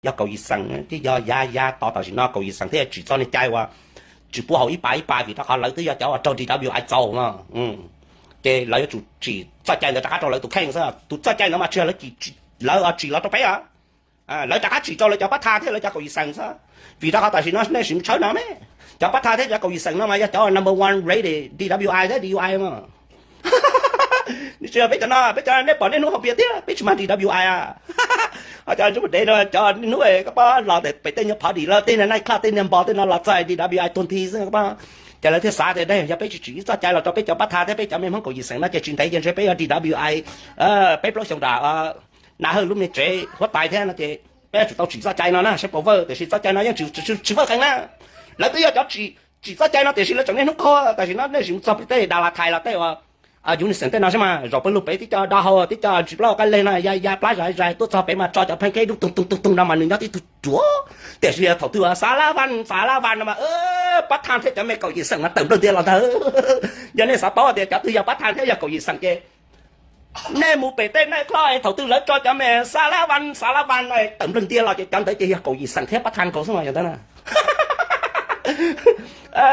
yog kaum yim xeem thiab yog ya ya tos tam sim no kaum yim xeem thiaj tsim txoj niag cai uas tsis pub haus ib pas ib pas vim rau qhov lawv twb yog cov uas raug D W I txaus no. Ces lawv yuav tsum tsim txoj cai ntawd rov qab rau lawv tus kheej xwb. Tus txoj cai ntawd mas tsis yog lawv tsim los rau peb os, lawv rov qab tsim rau lawv cov pab tha thiab lawv cov kaum yim xeem xwb. Vim rau qhov tam sim no nej sim tshawb no me, cov pab tha thiab cov kaum yim xeem no mas yog cov number one rated D W I thiab D U I no. Nws tsis yog peb cov no, peb cov nej pom niaj hnub haus pias thiab peb tsis mag D W I a. Cov ntsej muag dev no cov niaj hnub koj pab los pem tej nyuag party lawm tej niag night club tej niag npo tej no los txog D W I twenty xwb koj pab. Ces lawv thiaj xav tias yog peb tsis tsim ib txoj cai los rau peb cov pab tha thiab peb cov me Hmoob kaum yim xeem no ces tsis ntev ces ntshe peb yuav D W I peb plaub xyoos nram Na Hawj lub me tsev huab tais thiab no ces peb yuav tsum tau tsim txoj cai no na saib puas vawj, tiam sis txoj cai no yeej tsis vawj qees na. Lawv twb yog cov tsim txoj cai no tiam sis lawv tseem niaj hnub qaug. Tam sim no nej sim mus txog pem tej Dallas Thailand los tej uas Unison tej no saib mas zaum pawg lug pem tib co dab hau tib co ntsis plaub qab leeg no ya ya plab zais zais tuaj txog pem mas tso cov phaij keb dub tug tug tug tug no mas nws nyob tib tug ruam. Tiam sis thaum twg xav lab vaj xav lab vaj no mas pab thaj thiab cov me kaum yim xeem mas tawm nplawg ntiag los ntag. Yog nej xav paub tias cov twg yog pab thaj thiab yog kaum yim xeem ces nej mus pem tej night club thaum twg lawv tso cov me xav lab vaj xav lab vaj no tawm nplawg ntiag los ces cov ntawd ces yog kaum yim xeem thiab pab thaj nkaus xwb no yog ntawd na.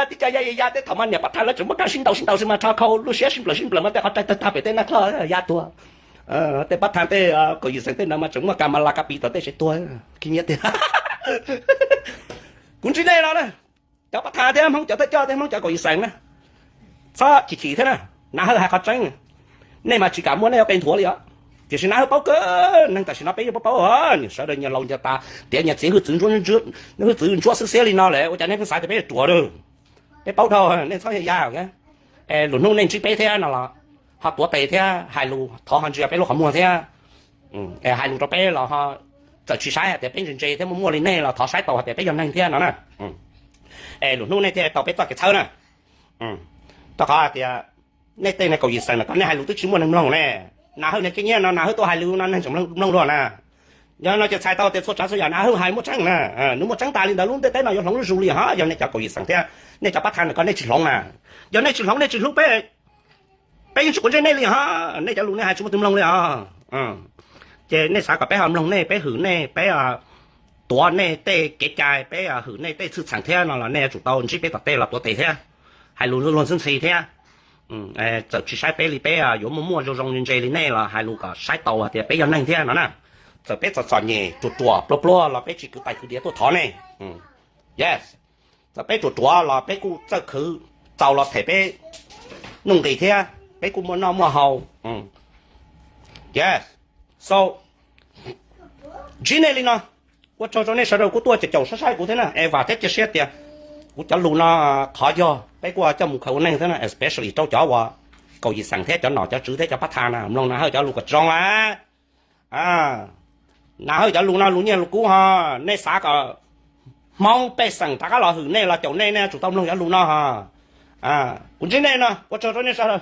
Tib co ya ya ya tej thaum mas niam pab thaj lawv tseem muaj kab sib ntaus sib ntaus xwb mas rho khau lub siab sib nplawg sib nplawg mas tej qhov rai tawg tag pem tej night club ya tuag. Tej pab thaj tej kaum yim xeem tej no mas tseem muaj kas mas las kas pis tom tej tsev tuag khib nyiab tiag. Kuv ntsib nej no na, cov pab thaj thiab Hmoob cov thawj coj thiab Hmoob cov kaum yim xeem na, txhob chim chim thiab na. Na Hawj hais qhov tseeb, nej mas tsis kam muab nej ua qe nthuav li os. Tiam sis Na Hawj paub kawg, neeg tam sim no peb yeej paub paub, nws sawv daws nyias laus nyias tas tiav nyias txiv hwj txwv ntsuab xwb xiab li no lawm ua cas nej pheej xav tias peb yuav ruam lawm. Peb paub dhau, nej txhob ya ya. Es lwm hnub nej ntsib peb thiab no los ho tuav tes thiab hais lus thov ho ntsia peb lub qhov muag thiab. Es hais lus rau peb los ho txawm tsis saib hais tias peb ntse ntse thiab muaj muaj li nej los thov saib tau hais tias peb yog neeg thiab no na. Es lwm hnub nej thiaj tau peb txoj kev txhawb na. Rau qhov hais tias nej tej neeg kaum yim xeem no kom nej hais lus twb tsis muaj neeg mloog ne. Na Hawj niag khib nyiab no Na Hawj tuaj hais lus no neeg tseem mloog dua na. Yog no ces txhais tau tias txhua tsav txhua yam Na Hawj hais muaj tseeb na, nws muaj tseeb tas li ntawd lub ntiaj teb no yuav hloov lub zus li hos. Yog nej cov kaum yim xeem thiab nej cov pab thaj ntawm ko nej tsis hloov na, yog nej tsis hloov nej tsis hlub peb, peb yeej tsis quav ntsej nej li hos. Nej cov lus nej hais tsis muaj tus mloog li os. Ces nej xav kom peb ho mloog nej, peb hwm nej, peb tuav nej tej kev cai, peb hwm nej tej txhwj txheem thiab no los nej yuav tsum tau ntsib peb tom tej los tuav tes thiab, hais lus luag ntxhi ntxhi thiab. Txawm tsis saib peb li peb yuav muaj muaj zoo zoo ntse li nej los hais lus kom saib tau hais tias peb yog neeg thiab no na. Txawm peb txom txom nyem ruam ruam pluag pluag los peb tsis kwv tais kwv diav tuaj thov nej. Yes, txawm peb ruam ruam los peb kuj txawj khwv, txaus los them peb nuj nqis thiab, peb kuj muaj noj muaj haus. Yes, so ntsib nej li no, ua tsaug rau nej sawv daws kuj tuaj caum caum saib saib kuv thiab na. Es vam thiab cia siab tias kuv cov lus no qhov yog peb kuj coj mus khaws ua neej thiab na, especially rau cov uas kaum yim xeem thiab cov nom cov tswv thiab cov pab thaj na, mloog Na Hawj cov lus kom zoo a. Na Hawj cov lus no lus nyiaj lus kub ho, nej xav kom Hmoob pej xeem rov qab los hwm nej los caum nej, nej yuav tsum tau mloog cov lus no ho. Kuv ntsib nej no ua tsaug rau nej sawv daws.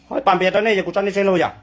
Ho ib pas npias rau nej, yog kuv tso nej tseg lauj yom.